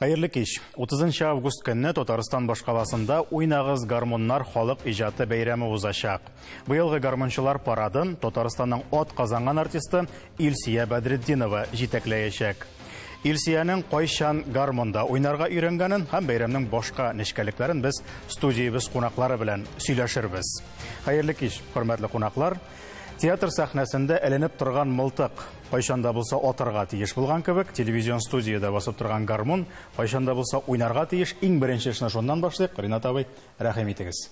Хәерле кич. 30 август көнне Татарстан башкаласында Уйнагыз гармуннар халык иҗаты бәйрәме узачак. Быелгы гармунчылар парадын Татарстанның ат казанган артисты Илсия Бәдретдинова җитәкләячәк. Илсиянең кайчан гармунда уйнарга өйрәнгәнен һәм бәйрәмнең башка нечкәлекләрен без студиябез кунаклары белән сөйләшербез. Хәерле кич, хөрмәтле кунаклар. Театр сәхнәсендә эленеп торган мылтык кайчан да булса атырга тиеш булган кебек, телевизион студиядә басып торган гармун кайчан да булса уйнарга тиеш. Иң беренче эшне шуннан башлыйк. Ринат абый, рәхим итегез.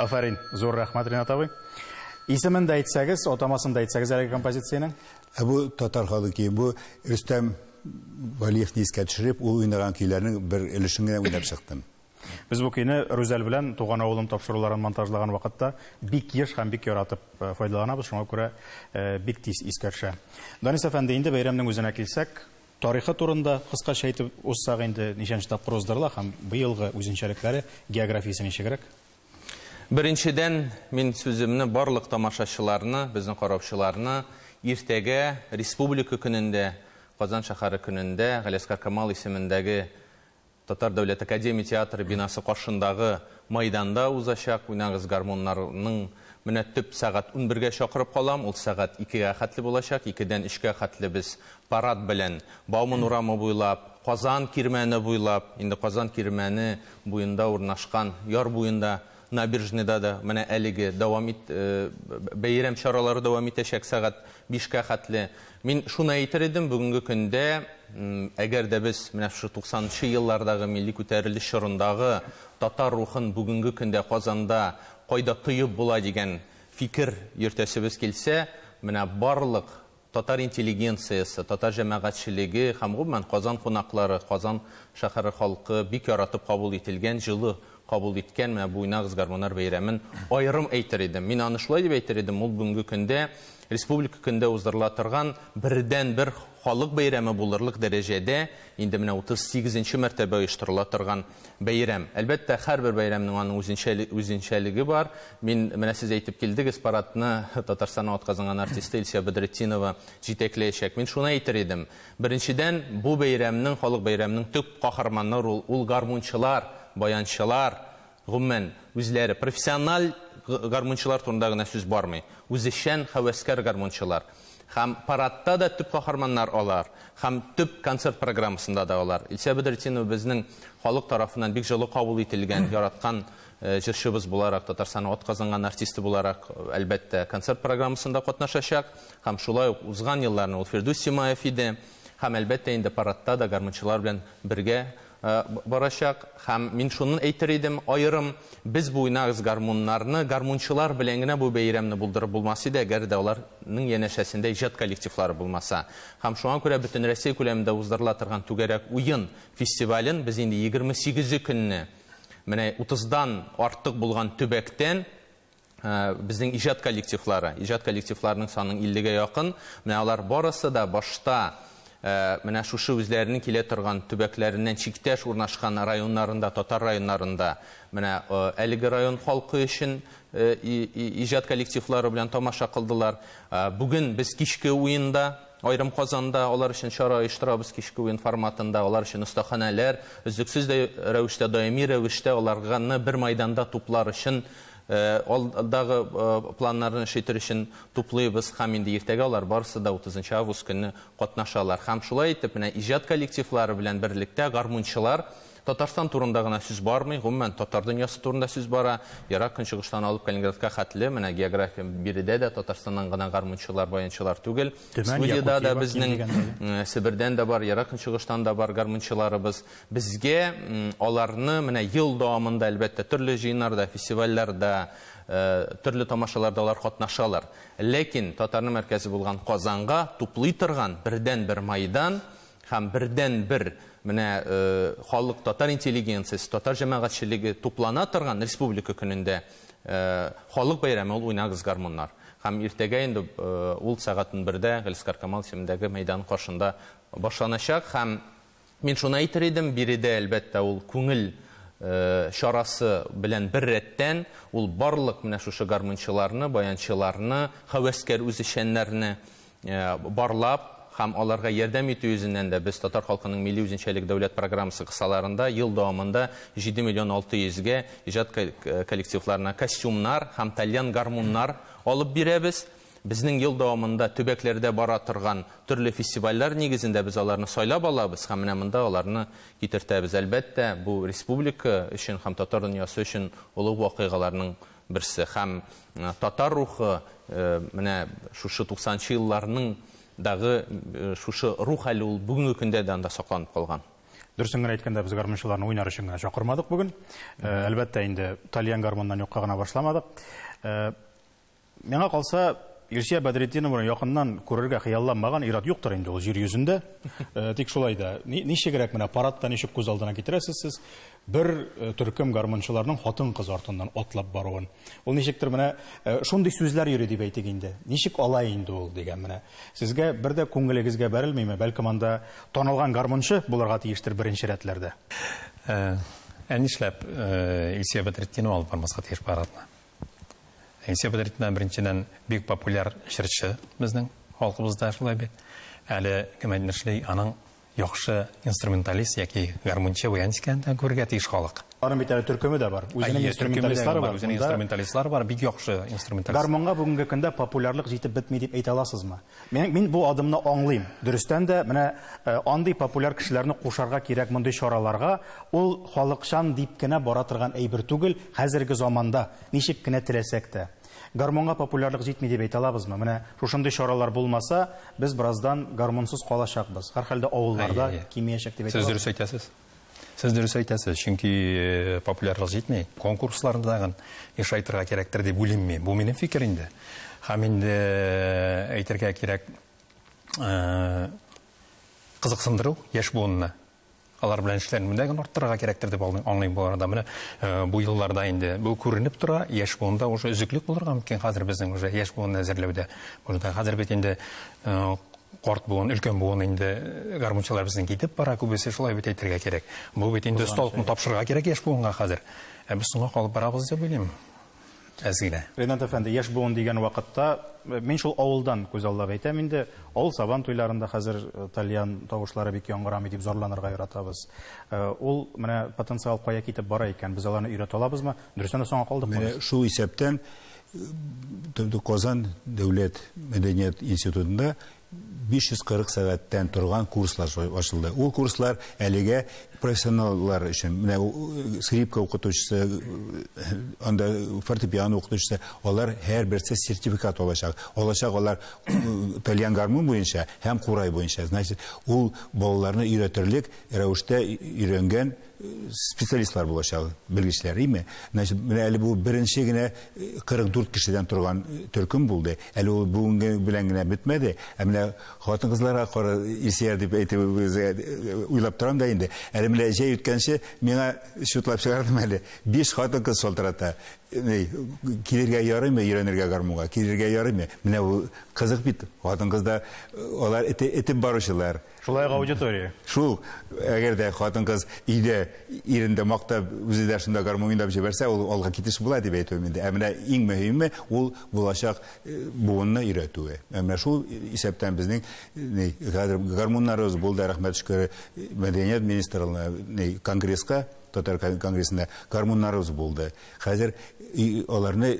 Афәрин, зур рәхмәт, Ринат абый. Исемен дә әйтсәгез, атамасын да әйтсәгез әлеге композициянең. Ә бу татар халык көе, бу Рөстәм Валиевны искә төшереп, ул уйнаган көйләрнең бер өлешен генә уйнап чыктым. Без бу көйне Рүзәл белән Туган авылым тапшыруларын монтажлаган вакытта бик еш һәм бик яратып файдаланабыз, шуңа күрә бик тиз искә төшә. Данис әфәнде, инде бәйрәмнең үзенә килсәк, тарихы турында кыскача әйтеп узсак инде, ничәнче тапкыр уздырыла һәм быелгы үзенчәлекләре, географиясе ничегрәк? Беренчедән, мин сүземне барлык тамашачыларны, безнең караучыларны иртәгә Республика көнендә, Казан шәһәре көнендә Галиәсгар Камал исемендәге Татар дәүләт академия театры бинасы каршындагы майданда узачак Уйнагыз гармуннарның менә төп сәгать 11-гә чакырып калам, ул сәгать 2-гә хәтле булачак, 2-дән 3-гә хәтле без парад белән Бауман урамы буйлап, Казан кирмәне буйлап, инде Казан кирмәне буенда урнашкан яр буенда набережныйда да менә әлеге дәвам ит, бәйрәм чаралары дәвам итәчәк сәгать 5-кә хәтле. Мин шуны әйтер идем, бүгенге көндә, әгәр дә без менә шушы 90-нчы еллардагы милли күтәрелеш чорындагы татар рухын бүгенге көндә Казанда кайда тоеп була дигән фикер йөртәсебез килсә, менә барлык татар интеллигенциясе, татар җәмәгатьчелеге һәм гомумән Казан кунаклары, Казан шәһәре халкы бик яратып кабул ителгән, җылы кабул иткән менә бу Уйнагыз гармуннар бәйрәмен аерым әйтер идем. Мин аны шулай дип әйтер идем, ул бүгенге көндә республика көндә уздырыла торган бердән-бер халык бәйрәме булырлык дәрәҗәдә инде менә 38-нче мәртәбә оештырыла торган бәйрәм. Әлбәттә, һәрбер бәйрәмнең аның үзенчәлеге бар. Мин менә сез әйтеп килдегез, парадны Татарстанның атказанган артисты Илсия Бәдретдинова җитәкләячәк. Мин шуны әйтер идем. Беренчедән, бу бәйрәмнең, халык бәйрәмнең төп каһарманнары ул гармунчылар, баянчылар, гомумән үзләре профессиональ гармунчылар турында гына сүз бармый. Үзешчән һәвәскәр гармунчылар. Һәм парадта да төп каһарманнар алар, һәм төп концерт программасында да алар. Илсия Бәдретдинова безнең халык тарафыннан бик җылы кабул ителгән, яраткан җырчыбыз буларак, Татарстанның атказанган артисты буларак, әлбәттә, концерт программасында катнашачак. Һәм шулай ук узган елларны ул Фирдүс Тимаев иде. Һәм әлбәттә инде парадта да гармунчылар белән бергә барачак. Һәм мин шуны әйтер идем, аерым без бу Уйнагыз гармуннарны гармунчылар белән генә бу бәйрәмне булдырып булмас иде, әгәр дә аларның янәшәсендә иҗат коллективлары булмаса. Һәм шуңа күрә бөтен Россия күләмендә уздырыла торган түгәрәк уен фестивален без инде 28 көнне менә 30-дан артык булган төбәктән безнең иҗат коллективлары, иҗат коллективларының саны 50-гә якын, менә алар барысы да башта менә шушы үзләренең килә торган төбәкләреннән чиктәш урнашкан районнарында, татар районнарында менә әлеге район халкы өчен иҗат коллективлары белән тамаша кылдылар. Бүген без кичке уенда, аерым Казанда алар өчен чара оештырабыз кичке уен форматында, алар өчен остаханәләр, өзлексез рәвештә, даими рәвештә аларны бер майданда туплар өчен алдагы планнарын эш итер өчен туплыйбыз һәм инде иртәгә алар барысы да 30 август көнне катнашалар. Һәм шулай итеп менә иҗат коллективлары белән берлектә гармунчылар Татарстан турында гына сүз бармый, гомумән татар дөньясы турында сүз бара. Ерак Көнчыгыштан алып Калининградка хәтле менә география биредә дә Татарстаннан гына гармунчылар, баянчылар түгел. Студияда да безнең Себердән дә бар, Ерак Көнчыгыштан да бар гармунчыларыбыз. Безгә аларны менә ел дәвамында әлбәттә төрле җыеннарда, фестивальләрдә, төрле тамашаларда алар катнашалар. Ләкин татарның мәркәзе булган Казанга туплый торган бердән-бер майдан һәм бердән-бер менә халык татар интеллигенциясе, татар җәмәгатьчелеге туплана торган Республика көнендә халык бәйрәме ул Уйнагыз гармуннар. Һәм иртәгә инде ул сәгать 1-дә Галиәсгар Камал исемендәге мәйдан каршында башланачак. Һәм мин шуны әйтер идем, биредә әлбәттә ул күңел чарасы белән бер рәттән ул барлык менә шушы гармунчыларны, баянчыларны, һәвәскәр үзешчәннәрне барлап һәм аларга ярдәм итү йөзеннән дә без татар халкының милли үзенчәлек дәүләт программасы кысаларында ел дәвамында 7 миллион 600-гә иҗат коллективларына костюмнар һәм тальян гармуннар алып бирәбез. Безнең ел дәвамында төбәкләрдә бара торган төрле фестивальләр нигезендә без аларны сайлап алабыз һәм менә монда аларны китертәбез. Әлбәттә, бу республика өчен һәм татар дөньясы өчен олуг вакыйгаларның берсе. Һәм татар рухы менә шушы 90-нчы елларның дагы шушы рух әле ул бүгенге көндә дә анда сакланып калган. Дөресен генә әйткәндә, без гармунчыларны уйнар өчен генә чакырмадык бүген. Әлбәттә, инде тальян гармуннан юкка гына башламадык. Миңа калса, Илсөя Бәдретдинованы якыннан күрергә хыялланмаган ир-ат юктыр инде ул җир йөзендә. Тик шулай да, ничегрәк менә парадта ничек күз алдына китерәсез сез бер төркем гармунчыларның хатын-кыз артыннан атлап баруын. Ул ничектер менә шундый сүзләр йөри дип әйтик инде. Ничек алай инде ул дигән менә. Сезгә бер дә күңелегезгә бәрелмиме? Бәлкем анда танылган гармунчы булырга тиештер беренче рәтләрдә. Ә нишләп Илсөя Бәдретдинова алып бармаска тиеш парадны? Илсөя Бәдретдинова беренчедән бик популяр җырчы безнең халкыбызда шулай бит. Әле кем әйтмешли, аның яхшы инструменталист яки гармунчы баянчы икәнен күрергә тиеш халык. Аның бит әле төркеме дә бар. Үзенең инструменталистлары бар. Үзенең инструменталистлары бар, бик яхшы инструменталист. Гармунга бүгенге көндә популярлык җитеп бетми дип әйтә аласызмы? Мин бу адымны аңлыйм. Дөрестән дә менә андый популяр кешеләрне кушарга кирәк мондый чараларга. Ул халыкчан дип кенә бара торган әйбер түгел, хәзерге заманда ничек кенә теләсәк тә. Гармунга популярлык җитми дип әйтә алабызмы? Менә шушындый чаралар булмаса, без бераздан гармунсыз калачакбыз. Һәрхәлдә авылларда кимиячәк дип әйтә алабыз. Сез дөрес әйтәсез. Сез дөрес әйтәсез, чөнки популярлык җитми. Конкурсларны тагын ишайтырга кирәктер дип уйлыйм мин. Бу минем фикер инде. Һәм инде әйтергә кирәк, кызыксындыру яшь буынны. Алар белән эшләрне генә арттырырга кирәктер дип аңлыйм бу арада. Менә бу елларда инде бу күренеп тора, яшь буында уже өзеклек булырга мөмкин хәзер безнең уже яшь буынны әзерләүдә. Монда хәзер бит инде карт буын, өлкән буын инде гармунчылар безнең китеп бара, күбесе шулай бит әйтергә кирәк. Бу бит инде осталыкны тапшырырга кирәк яшь буынга хәзер. Ә без соңга калып барабыз дип уйлыйм. Әз генә. Ренат әфәнде, яшь буын дигән вакытта мин шул авылдан күз аллап әйтәм инде, авыл сабан туйларында хәзер тальян тавышлары бик яңгырамый дип зарланырга яратабыз. Ул менә потенциал кая китеп бара икән, без аларны өйрәтә алабызмы? Дөрестән дә соңга калдыкмы? Менә шул исәптән Казан дәүләт мәдәният институтында 540 сәгатьтән торган курслар ачылды. Ул курслар әлегә профессионаллар өчен, менә скрипка укытучысы, анда фортепиано укытучысы, алар һәрберсе сертификат алачак. Алачак алар тальян гармун буенча һәм курай буенча. Значит, ул балаларны өйрәтерлек рәвештә өйрәнгән специалистлар булачак, белгечләр, име? Значит, менә әле бу беренче генә 44 кешедән торган төркем булды. Әле ул бүгенге белән генә бетмәде. Ә менә хатын-кызларга кара Илсөя дип әйтеп уйлап торам да инде. Әле менә җәй үткәнче миңа шутлап чыгардым әле. 5 хатын-кыз шалтырата. Килергә ярыймы, өйрәнергә гармунга? Килергә ярыймы? Менә бу кызык бит. Хатын-кызда алар этеп баручылар. Шулай ук аудитория. Шул, әгәр дә хатын-кыз өйдә ирен дә мактап, үзе дә шунда гармун уйнап җибәрсә, ул алга китеш була дип әйтүем инде. Ә менә иң мөһиме ул булачак буынны өйрәтүе. Ә менә шул исәптән безнең гармуннарыбыз булды, рәхмәт шөкер, мәдәният министрлыгына, конгресска, татар конгрессында гармуннарыбыз булды. Хәзер аларны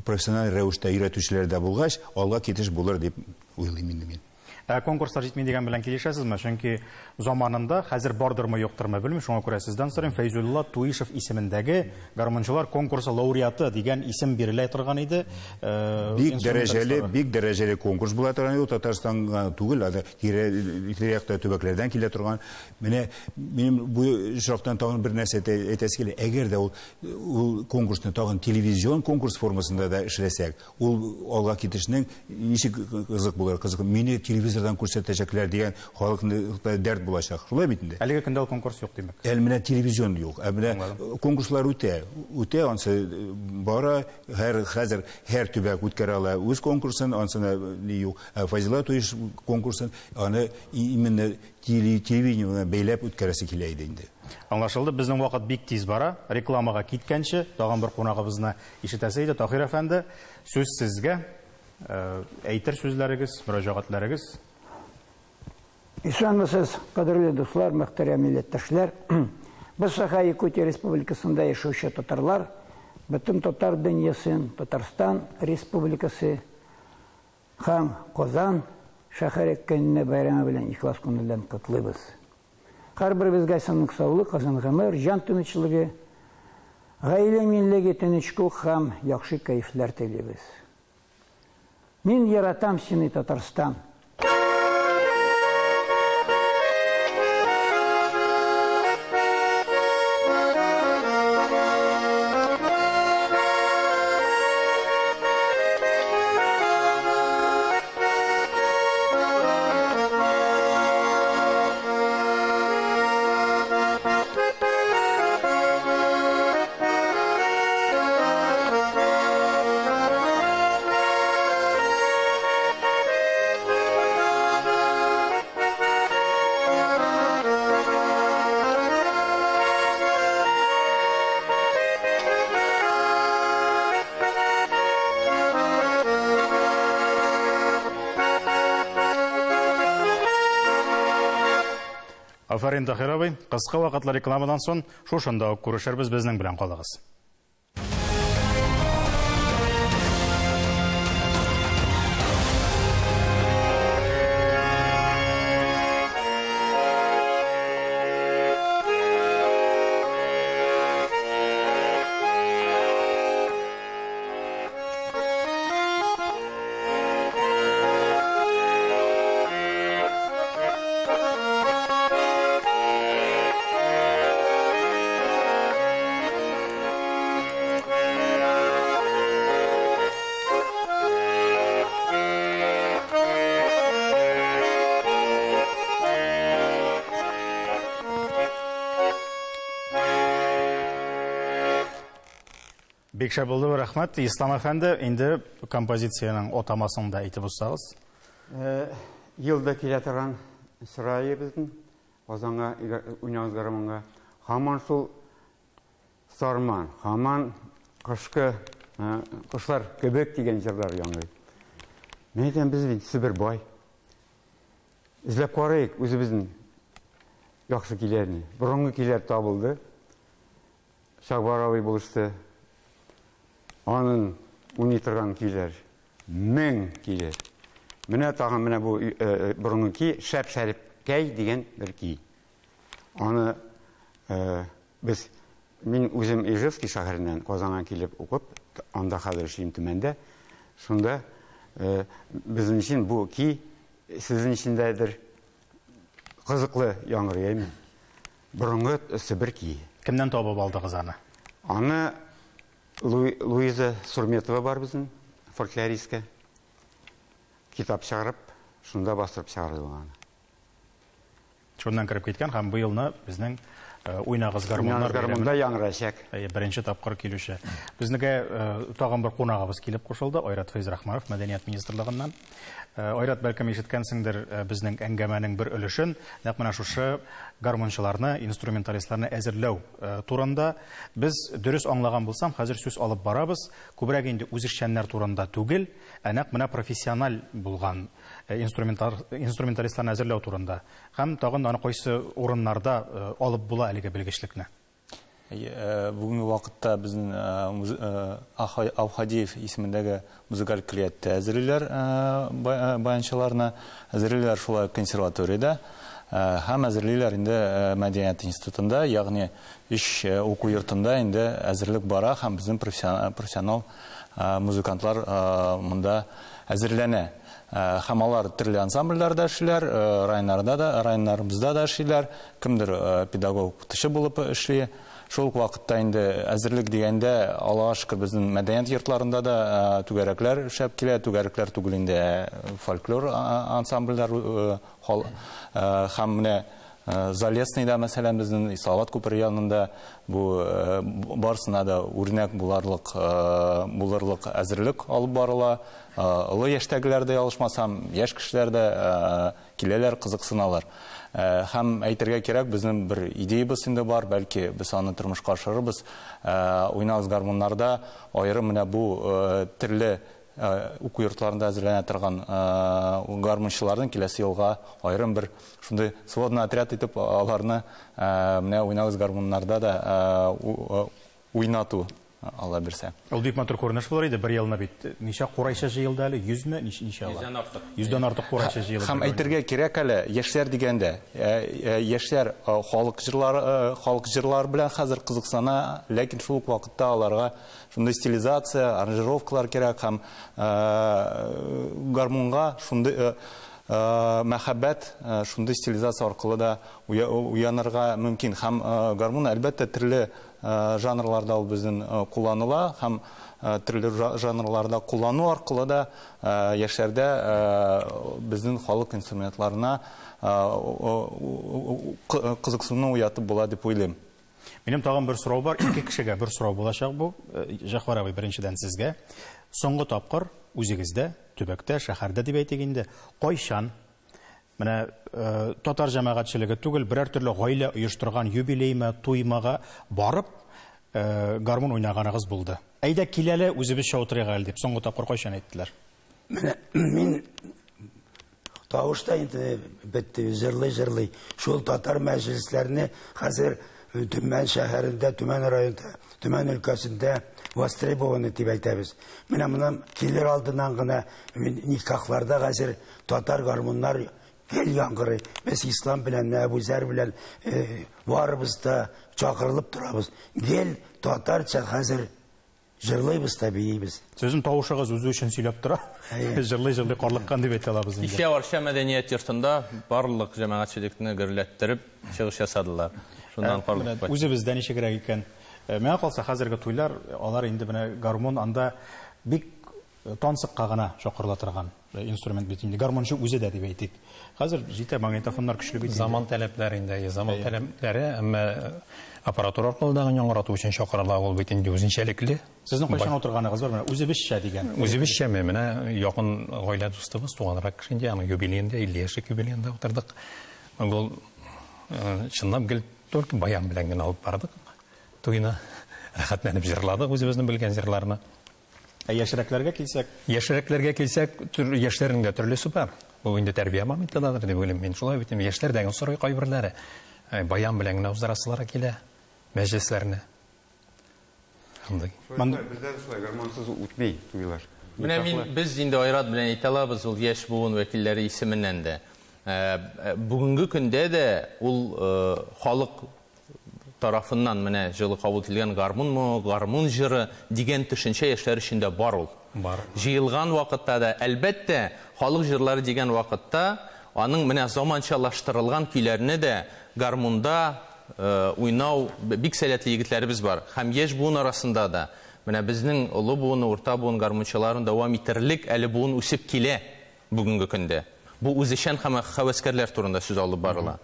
профессиональ рәвештә өйрәтүчеләр дә булгач, алга китеш булыр дип уйлыйм инде мин. Конкурслар җитми дигән белән килешәсезме? Чөнки заманында хәзер бардырмы, юктырмы белмим, шуңа күрә сездән сорыйм. Фәйзулла Туишев исемендәге гармунчылар конкурсы лауреаты дигән исем бирелә торган иде. Бик дәрәҗәле, бик дәрәҗәле конкурс була торган иде. Татарстанга түгел, аны тирә-якта төбәкләрдән килә торган. Менә минем бу очрактан тагын бер нәрсә әйтәсе килә. Әгәр дә ул конкурсны тагын телевизион конкурс формасында да эшләсәк, ул алга китешнең ничек кызык булыр, кызык. Мине телевизор Телевизордан күрсәтәчәкләр дигән халыкны дәрт булачак. Шулай бит инде. Әлеге көндә ул конкурс юк димәк. Әле менә телевизион юк. Ә менә конкурслар үтә. Үтә, ансы бара, хәзер һәр төбәк үткәрә ала үз конкурсын, ансына ни юк. Ә Фазила Туиш конкурсын аны именно телевидение бәйләп үткәрәсе килә иде инде. Аңлашылды, безнең вакыт бик тиз бара. Рекламага киткәнче тагын бер кунагыбызны ишетәсе иде. Таһир әфәнде, сүз сезгә. Әйтер сүзләрегез, мөрәҗәгатьләрегез. Исәнмесез, кадерле дуслар, мөхтәрәм милләттәшләр. Без Саха Якутия Республикасында яшәүче татарлар, бөтен татар дөньясын, Татарстан Республикасы һәм Казан шәһәре көнне бәйрәме белән ихлас күңелдән котлыйбыз. Һәрберебезгә исәнлек, саулык, озын гомер, җан тынычлыгы, гаилә иминлеге, тынычлык һәм яхшы кәефләр телибез. Мин яратам сине, Татарстан. Афәрин, Таһир абый. Кыска вакытлы рекламадан соң шушында ук күрешербез, безнең белән калыгыз. Бик шәп булды, рәхмәт. Ислам әфәнде, инде композициянең атамасын да әйтеп узсагыз. Елда килә торган сырайы безнең Казанга, уйнагыз гармунга. Һаман шул сарман, һаман кышкы кошлар кебек дигән җырлар яңгырый. Мин әйтәм, без бит Себер бай. Эзләп карыйк үзебезнең яхшы көйләрне. Борынгы көйләр табылды. Шагбар абый булышты. Аның уйный торган көйләр, мең көйләр. Менә тагын менә бу борынгы көй, Шәп Шәрипкәй дигән бер көй. Аны без, мин үзем Ижевский шәһәреннән Казанга килеп укып, анда хәзер эшлим Төмәндә. Шунда безнең өчен бу көй сезнең өчен дә бер кызыклы яңгырый, әйме? Борынгы Себер көе. Кемнән табып алдыгыз аны? Аны Луиза Сурметова бар безнең, фольклористка. Китап чыгарып, шунда бастырып чыгарды ул аны. Шуннан кереп киткән һәм быелны безнең уйнагыз гармуннар Уйнагыз гармунда яңгырачак. Беренче тапкыр килүче. Безнеке тагын бер кунагыбыз килеп кушылды, Айрат Фәйзрахманов, Мәдәният министрлыгыннан. Айрат, бәлкем ишеткәнсеңдер безнең әңгәмәнең бер өлешен, нәкъ менә шушы гармунчыларны, инструменталистларны әзерләү турында без дөрес аңлаган булсам, хәзер сүз алып барабыз. Күбрәк инде үзешчәннәр турында түгел, ә нәкъ менә профессиональ булган инструменталистларны әзерләү турында. Һәм тагын аны кайсы урыннарда алып була әлеге белгечлекне? Бүгенге вакытта безнең Аухадиев исемендәге музыкаль көллияттә әзерлиләр баянчыларны, әзерлиләр шулай консерваториядә һәм әзерлиләр инде мәдәният институтында, ягъни өч уку йортында инде әзерлек бара һәм безнең профессионал музыкантлар монда әзерләнә. Һәм алар төрле ансамбльләрдә эшлиләр, районнарда да, районнарыбызда да эшлиләр. Кемдер педагог укытучы булып эшли, Шул ук вакытта инде әзерлек дигәндә, Аллага шөкер, безнең мәдәният йортларында да түгәрәкләр эшләп килә, түгәрәкләр түгел инде, фольклор ансамбльләр һәм менә Залесныйда, мәсәлән, безнең Салават күпере янында бу барысына да үрнәк буларлык булырлык әзерлек алып барыла. Олы яшьтәгеләр дә, ялгышмасам, яшь кешеләр дә киләләр, кызыксыналар. Һәм әйтергә кирәк, безнең бер идеябез инде бар, бәлки без аны тормышка ашырырбыз. Уйнагыз гармуннарда аерым менә бу төрле уку йортларында әзерләнә торган гармунчыларның киләсе елга аерым бер шундый сводный отряд итеп аларны менә уйнагыз гармуннарда да уйнату, Алла бирсә. Ул бик матур күренеш булыр иде. Бер елны бит ничә курайчы җыелды әле? 100ме? Ничә ала? 100дән артык. 100дән артык курайчы җыелды. Һәм әйтергә кирәк әле, яшьләр дигәндә, яшьләр халык җырлары, халык җырлары белән хәзер кызыксына, ләкин шул ук вакытта аларга шундый стилизация, аранжировкалар кирәк һәм гармунга шундый мәхәббәт шундый стилизация аркылы да уянырга мөмкин. Һәм гармун, әлбәттә, төрле жанрларда ул безнең кулланыла һәм төрле жанрларда куллану аркылы да яшьләрдә безнең халык инструментларына кызыксыну уятып була дип уйлыйм. Минем тагын бер сорау бар, ике кешегә бер сорау булачак бу. Җәгъфәр абый, беренчедән сезгә. Соңгы тапкыр үзегездә, төбәктә, шәһәрдә дип әйтик инде, кайчан менә татар җәмәгатьчелеге түгел, берәр төрле гаилә оештырган юбилеймы, туймага барып, гармун уйнаганыгыз булды? Әйдә кил әле, үзебезчә утырыйк әле дип, соңгы тапкыр кайчан әйттеләр? Менә мин тавыш та инде бетте, җырлый-җырлый. Шул татар мәҗлесләрне хәзер Төмән шәһәрендә, Төмән районында, Төмән өлкәсендә востребованы дип әйтәбез. Менә моннан килер алдыннан гына никахларда хәзер татар гармуннар гел яңгырый. Без Ислам белән, Әбүзәр белән барыбыз да чакырылып торабыз. Гел татарча хәзер җырлыйбыз та биибез. Сезнең тавышыгыз үзе өчен сөйләп тора. Җырлый-җырлый карлыккан дип әйтә алабыз инде. Кичә Арча мәдәният йортында барлык җәмәгатьчелекне гөрләттереп чыгыш ясадылар. Шуннан карлыккан. Үзебездә ничегрәк икән? Миңа калса, хәзерге туйлар, алар инде менә гармун анда бик тансыкка гына чакырыла торган инструмент бит инде. Гармунчы үзе дә дип әйтик. Хәзер җитә, магнитофоннар көчле бит инде. Заман таләпләре инде, заман таләпләре, әмма аппаратура аркылы да яңгырату өчен чакырыла ул бит инде үзенчәлекле. Сезнең кайчан утырганыгыз бар? Менә үзебезчә дигән. Үзебезчәме? Менә якын гаилә дустыбыз, туганрак кеше инде, аның юбилеенда, 50 яшьлек юбилеенда утырдык. Ул чынлап гел только баян белән генә алып бардык. Туйны рәхәтләнеп җырладык үзебезнең белгән җырларны. Ә яшьрәкләргә килсәк? Яшьрәкләргә килсәк, яшьләрнең дә төрлесе бар. Бу инде тәрбия моментындадыр дип уйлыйм мин. Шулай бит инде яшьләр дә сорый кайберләре. Баян белән генә уздырасылар килә мәҗлесләрне. Андый. Бездә дә шулай гармунсыз үтми туйлар. Менә мин без инде Айрат белән әйтә алабыз, ул яшь буын вәкилләре исеменнән дә. Бүгенге көндә дә ул халык тарафыннан менә җылы кабул ителгән гармунмы, гармун җыры дигән төшенчә яшьләр өчен дә бар ул. Бар. Җыелган вакытта да, әлбәттә, халык җырлары дигән вакытта аның менә заманчалаштырылган көйләрне дә гармунда уйнау бик сәләтле егетләребез бар. Һәм яшь буын арасында да менә безнең олы буын, урта буын гармунчыларын дәвам итерлек әле буын үсеп килә бүгенге көндә. Бу үзешчән һәм һәвәскәрләр турында сүз алып барыла.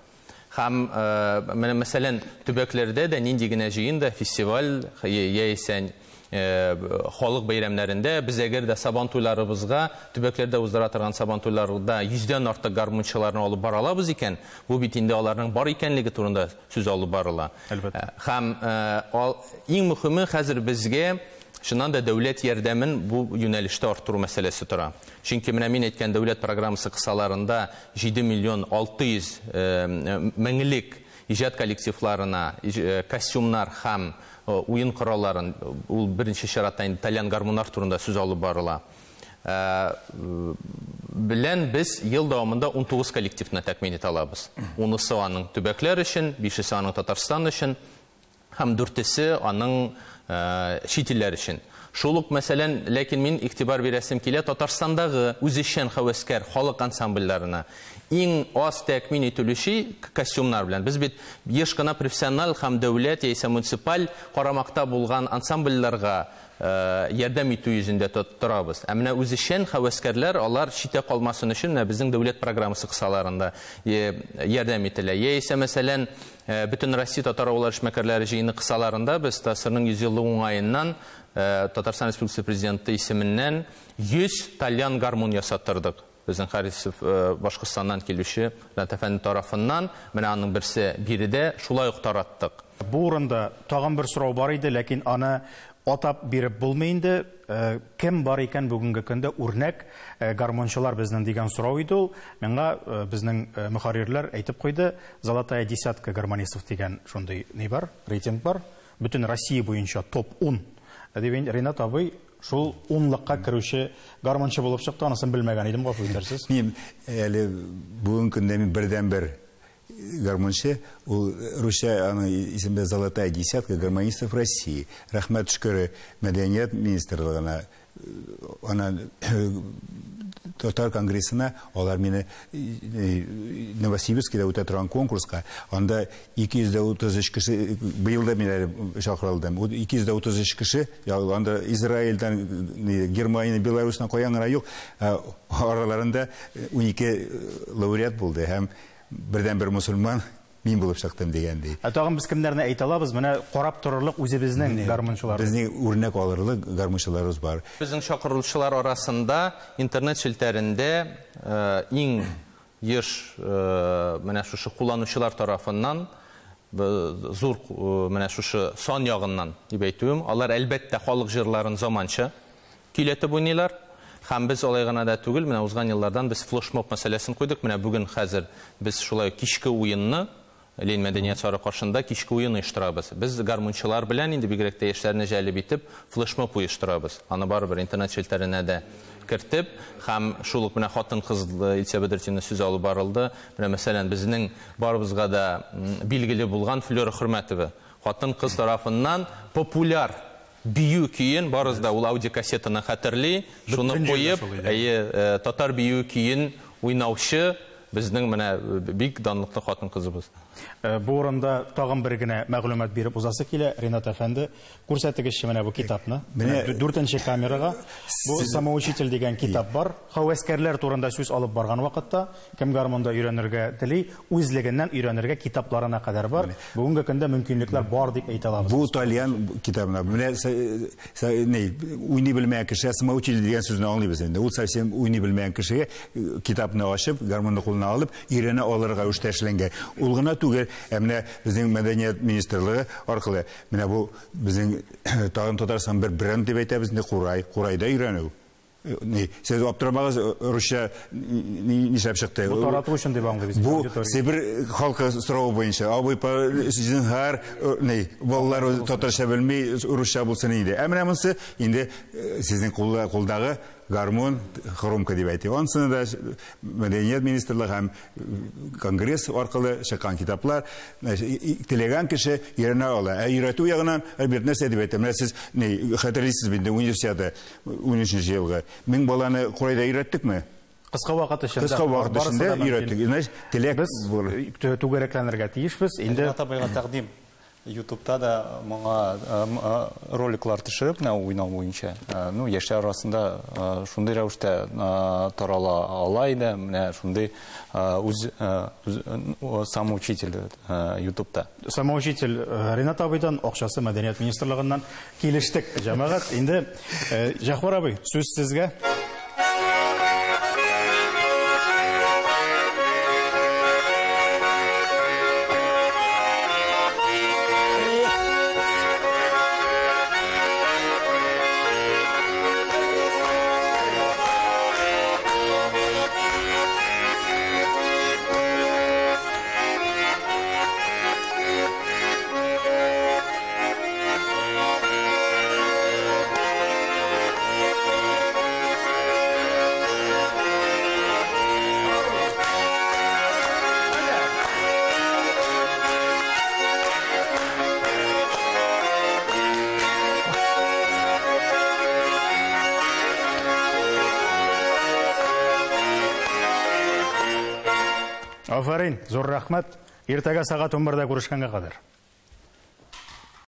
Һәм менә мәсәлән, төбәкләрдә дә нинди генә җыен да, фестиваль яисә халык бәйрәмнәрендә без әгәр дә сабан туйларыбызга, төбәкләрдә уздыра торган сабан туйларында 100дән артык гармунчыларны алып бара алабыз икән, бу бит инде аларның бар икәнлеге турында сүз алып барыла. Әлбәттә. Һәм иң мөһиме хәзер безгә чыннан да дәүләт ярдәмен бу юнәлештә арттыру мәсьәләсе тора. Чөнки менә мин әйткән дәүләт программасы кысаларында 7 миллион 600 меңлек иҗат коллективларына костюмнар һәм уен коралларын, ул беренче чиратта инде тальян гармуннар турында сүз алып барыла. Белән без ел дәвамында 19 коллективны тәэмин итә алабыз. Унысы аның төбәкләр өчен, бишесе аның Татарстан өчен, һәм дүртесе аның Чит илләр өчен. Шул ук, мәсәлән, ләкин мин игътибар бирәсем килә Татарстандагы үзешчән һәвәскәр халык ансамбльләренә. Иң аз тәэмин ителүче костюмнар белән. Без бит еш кына профессиональ һәм дәүләт яисә муниципаль карамакта булган ансамбльләргә ярдәм итү йөзендә торабыз. Ә менә үзешчән һәвәскәрләр, алар читтә калмасын өчен менә безнең дәүләт программасы кысаларында ярдәм ителә. Яисә, мәсәлән, Бөтен Россия татар авыллары эшмәкәрләре җыены кысаларында без ТАССРның 100 еллыгы уңаеннан Татарстан Республикасы Президенты исеменнән 100 тальян гармун ясаттырдык. Безнең Харисов Башкортстаннан килүче Ринат әфәнде тарафыннан, менә аның берсе биредә шулай ук тараттык. Бу урында тагын бер сорау бар иде, ләкин аны атап биреп булмый инде. Кем бар икән бүгенге көндә үрнәк гармунчылар безнең дигән сорау иде ул. Миңа безнең мөхәррирләр әйтеп куйды, Золотая десятка гармонистов дигән шундый ни бар, рейтинг бар. Бөтен Россия буенча топ 10. Дип инде Ринат абый шул унлыкка керүче гармунчы булып чыкты, анысын белмәгән идем, гафу итәрсез. Мин әле бүгенге көндә мин бердәнбер гармунчы, ул русча аның исеме Золотая десятка гармонистов России. Рәхмәт шөкер мәдәният министрлыгына, ана Татар конгрессына, алар мине Новосибирскида үтә торган конкурска, анда 233 кеше, быел да мин әле чакырылдым. Ул 233 кеше, анда Израильдән, Германия, Беларусьтан каян гына юк, араларында 12 лауреат булды һәм бердәнбер мусульман мин булып чыктым дигәндәй. Ә тагын без кемнәрне әйтә алабыз? Менә карап торырлык үзебезнең гармунчылар. Безнең үрнәк алырлык гармунчыларыбыз бар. Безнең чакырылучылар арасында интернет челтәрендә иң еш менә шушы кулланучылар тарафыннан зур менә шушы сан ягыннан дип әйтүем, алар әлбәттә халык җырларын заманча көйләтеп уйныйлар. Һәм без алай гына да түгел, менә узган еллардан без флешмоб мәсьәләсен куйдык. Менә бүген хәзер без шулай кичке уенны Ленин мәдәният сарае каршында кичке уен оештырабыз. Без гармунчылар белән инде бигрәк тә яшьләрне җәлеп итеп флешмоб оештырабыз. Аны барыбер интернет челтәренә дә кертеп, һәм шул ук менә хатын-кыз Илсөя Бәдретдинова сүз алып барылды. Менә мәсәлән, безнең барыбызга да билгеле булган Флера Хөрмәтова хатын-кыз тарафыннан популяр бию көен, барыбыз да ул аудиокассетаны хәтерли, шуны куеп, әйе, татар бию көен уйнаучы безнең менә бик данлыклы хатын-кызыбыз. Бу урында тагын бер генә мәгълүмат биреп узасы килә, Ринат әфәнде, күрсәтегезче менә бу китапны. Менә дүртенче камерага бу Самоучитель дигән китап бар. Һәвәскәрләр турында сүз алып барган вакытта, кем гармунда өйрәнергә тели, үзлегеннән өйрәнергә китапларына кадәр бар. Бүгенге көндә мөмкинлекләр бар дип әйтә алабыз. Бу тальян китабына менә уйный белмәгән кеше самоучитель дигән сүзне аңлыйбыз инде. Ул совсем уйный белмәгән кешегә китапны ачып, гармунны кулына алып, өйрәнә алырга рәвештә эшләнгән. Ул гына түгел, ә менә безнең мәдәният министрлыгы аркылы менә бу безнең тагын Татарстан бер бренд дип әйтәбез, инде Курай, Курайда өйрәнү. Ни, сез аптырамагыз, русча нишләп чыкты? Бу тарату өчен дип аңлыйбыз. Бу Себер халкы соравы буенча, абый зинһар, ни, балалар татарча белми, русча булсын инде. Ә менә монысы инде сезнең кулдагы гармун, хромка дип әйтә. Анысына да мәдәният министрлыгы һәм конгресс аркылы чыккан китаплар, теләгән кеше өйрәнә ала. Ә өйрәтү ягыннан, әлбәттә, нәрсә дип әйтәм? Менә сез ни, хәтерлисез бит, универсиада 13 елгы. 1000 баланы Курайда өйрәттекме? Кыска вакыт эчендә. Кыска вакыт эчендә өйрәттек. Значит, теләк Без түгәрәкләнергә тиешбез. Инде Ринат абыйга тәкъдим. YouTube'та да моңа роликлар төшереп, менә уйнау буенча, яшьләр арасында шундый рәвештә тарала ала иде, менә шундый үз самоучитель YouTube'та. Самоучитель Ринат абыйдан, акчасы Мәдәният министрлыгыннан килештек, җәмәгать. Инде Җәгъфәр абый, сүз сезгә. Афәрин, зур рәхмәт. Иртәгә сәгать 11-дә күрешкәнгә кадәр.